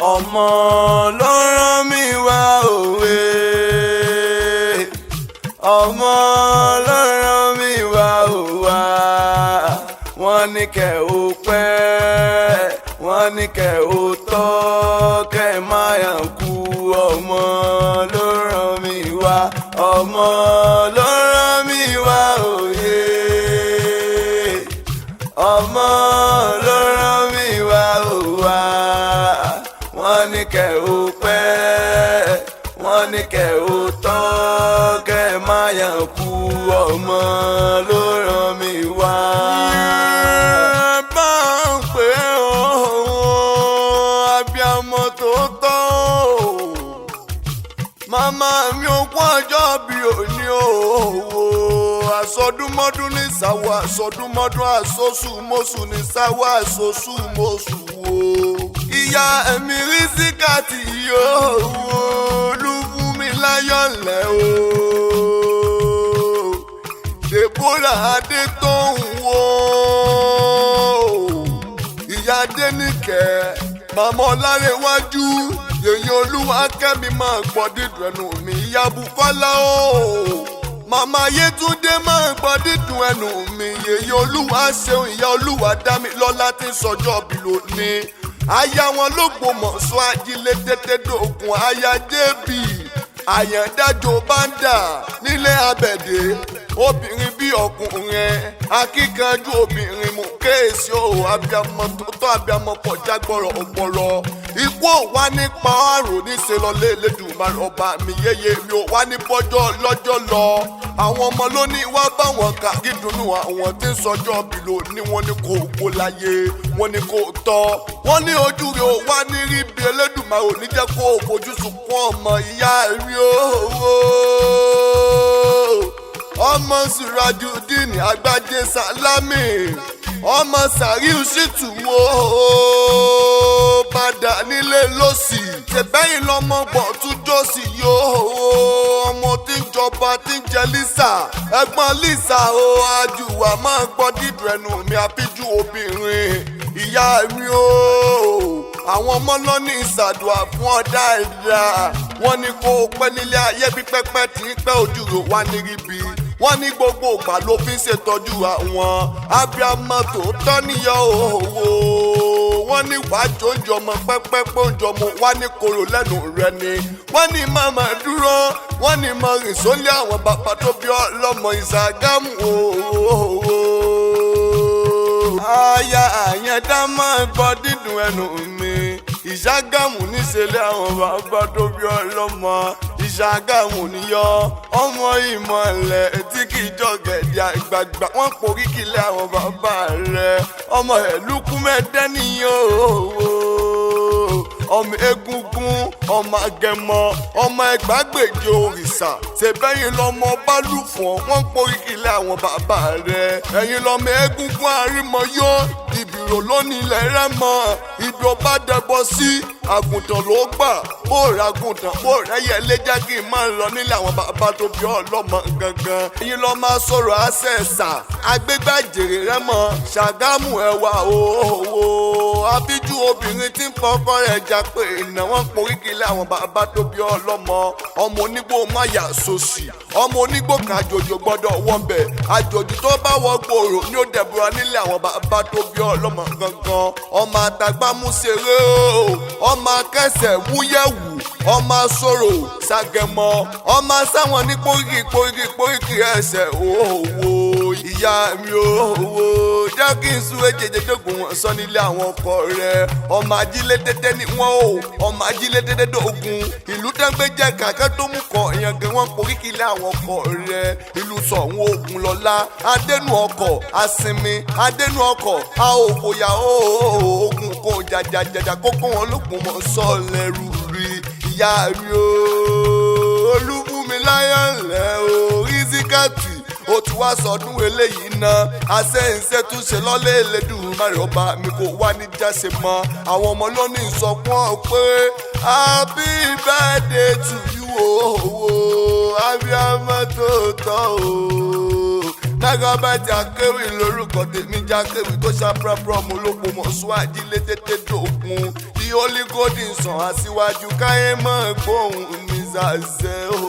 Ọmọ ló rán mi wá òwe, ọmọ ló rán mi wá òwà. Wọ́n ní kẹ́ ò pẹ́, wọ́n ní kẹ́ ò tọ́, kẹ́ má yàn kú. Ọmọ ló rán mi wá, ọmọ ló rán mi wá òye, ọmọ ló rán mi wá òwà. Wọ́n ní kẹ́ ò pẹ́, wọ́n ní kẹ́ ò tọ́, kẹ́ má yàn kú. Ọmọ ló rán mi wá. Bá ń pè ó, abiyamọ tó tọ́ o. Màmá mi ò kún ọjọ́ bí òní òwò. Àsọdúnmọ́dún ní sáwọ́, àsọdúnmọ́dún, àsosùmọ́sù ní sáwọ́, àsosùmọ́sù wo. Ìyá ẹ̀mí rísíkàtì yóò wò olúfúnmi láyọ̀ lẹ́ o. Deborah adé tó ń wò ìyá Adéníkẹ́, màmá Ọlárẹ̀wájú, yèyé olúwa kẹ́mi, máa gbọ́ dídùn ẹnu mi. Ìyá Bùkọ́lá o, màmá Yétúndé, máa gbọ́ dídùn ẹnu mi. Yèyé olúwa ṣeun, ìyá olúwa dámi lọ́lá tí ń sọjọ́ bí lónìí. Aya wọn ló gbòmọ̀ṣọ́, ajílẹ̀ tètè dògùn, aya jébì àyàndájò báńdà nílé abẹ́dẹ́, obìnrin bí ọkùnrin, akíkanjú obìnrin, mú kéèsì o. Abiyamọ tó tọ́, abiyamọ kọjá gbọ́rọ̀ ọ̀gbọ̀rọ̀. Ikú ò wá nípa àrùn níṣẹ́ lọ lé Elédùmarè ọba mi. Yéye mi ò wá ní bọ́jọ́ lọ́jọ́ lọ. Àwọn ọmọ ló ní wá báwọn kà kídùnnú àwọn tí ń sọjọ́ bí lò ní. Wọ́n ní kò gbó láyé, wọ́n ní kò tọ́, wọ́n ní ojú rẹ̀ ò wá ní rí bí. Elédùmarè ò ní jẹ́ kó o fojú sunkún ọmọ. Ìyá rí owó, ọmọ Surajudeen Agbájé Sálámì, ọmọ Sàríù Ṣìtù wo padà nílé lọ́sì ṣèbẹ́yìn lọ́mọ gbọ̀n tún jọ́sì yóò. Ọmọ tí ń jọba tí ń jẹ Lisa, ẹ̀gbọ́n Lisa o, àjùwà, máa gbọ́ dídùn ẹnu mi. Àfíjú obìnrin, ìyá mi o. Àwọn ọmọ lọ́ní ìsàdùà fún ọ dáadáa. Wọ́n ní kó o pẹ́ nílé ayé bí pẹ́pẹ́ tí ń pẹ́, ojú rò wá níbi. Wọ́n ní gbogbo ìgbà ló fi ń ṣètọ́jú àwọn abiyamọ tòótọ́ níyọ òwò. Wọ́n ní wàá jóúnjẹ ọmọ pẹ́pẹ́pẹ́, oúnjẹ ọmọ wá ní koro lẹ́nu rẹ ni. Wọ́n ní màmá dúró, wọ́n ní mọ rìn sólé àwọn bàbá tó bí ọlọ́mọ ìsàgámù òwò. Aya àyẹ̀dá, máa gbọ́ dídùn ẹnu mi. Ìṣàgámù níṣẹ́lẹ̀ àwọn bàbá tó bí ọlọ́mọ. Ìṣàgámù níyọ ọmọ ìmọ̀lẹ̀ tí kì í jọ̀gẹ̀dẹ̀ àgbààgbà. Wọ́n porí kílẹ̀ àwọn bàbá rẹ̀. Ọmọ ẹ̀lúkú mẹ́tẹ́ níyàn òwò, ọmọ egungun, ọmọ agẹmọ, ọmọ ẹgbàágbèje òrìṣà. Ṣèbẹ́yìn lọmọ bálùfọ̀n, wọ́n porí kílẹ̀ àwọn bàbá rẹ̀. Ẹ̀yin lọmọ egungun àrímọyó, ìbìrò lónìí rẹ́mọ. Ibi ọba dẹbọ sí, àgùntàn ló gbà. Bó ra àgùntàn, bó rẹ́yẹ lé, jẹ́ kí n máa lọ nílé àwọn bàbá tó bí ọlọ́mọ gangan. Ẹ̀yin lọ́ máa sọ̀rọ̀ àṣẹ̀ṣà agbégbàjèrè rẹ́mọ Ṣàgámù ẹ̀wà òwò. Abíjú obìnrin tí ń fọkọ rẹ̀ jà pé ìná, wọn porí kílẹ̀ àwọn bàbá tó bí ọlọ́mọ. Ọmọ onígbò má yà sòsì, ọmọ onígbò kan àjòjì gbọ́dọ̀ wọ́n bẹ̀. Àjòjì tó bá wọ gbòòrò ní ó dẹ̀bùrà nílé àwọn bàbá tó bí ọlọ́mọ gangan. Ọmọ àtàgbàmúṣeré o, ọmọ akẹsẹ̀ wúyẹ̀wù, ọmọ asọ̀rọ̀ ṣàgẹ̀mọ, ọmọ sáwọn ní póríkì póríkì póríkì ẹsẹ̀ òwò. Ìyá mi òwò, jẹ́ kí n súré jẹjẹjẹgùn wọn sọ nílé àwọn ọkọ rẹ̀. Ọmọ ajílẹ̀ tẹ́tẹ́ ni wọ́n o, ọmọ ajílẹ̀ tẹ́tẹ́ dógún. Ìlú tẹ́gbẹ́ jẹ́ kàkẹ́ tó mú kọ ìyàngẹ́, wọn poríkì lé àwọn ọkọ rẹ̀. Ìlú sọ̀hún ogun lọ́lá adẹnu ọkọ̀ asinmi adẹnu ọkọ̀ a ò fòyà ogun kò jàjàjàjà kókó wọn lókun mọ́ sọ́ọ̀lẹ́rù rí. Ìyá mi o, olúfúnmi láyọ̀lẹ̀ o, rísíkàtì, ó ti wá sọdún eléyìí ná. Àṣẹ̀ǹṣẹ̀ tún ṣe lọ́lé Elédùmarè ọba mi, kò wá ní jáse mọ́. Àwọn ọmọ lónìí sọ fún ọ pé happy birthday to you o, abiyamọ tó tọ́ o. Nágàbàtì akéwì lórúkọ tèmi, jákéwì tó ṣàprápra, ọmọ olóko mọ̀ṣú, ajílẹ̀ tètè dògún. The Holy Golden Son, aṣíwájú káyé mọ́ gbóhùn mi ṣàṣẹ o.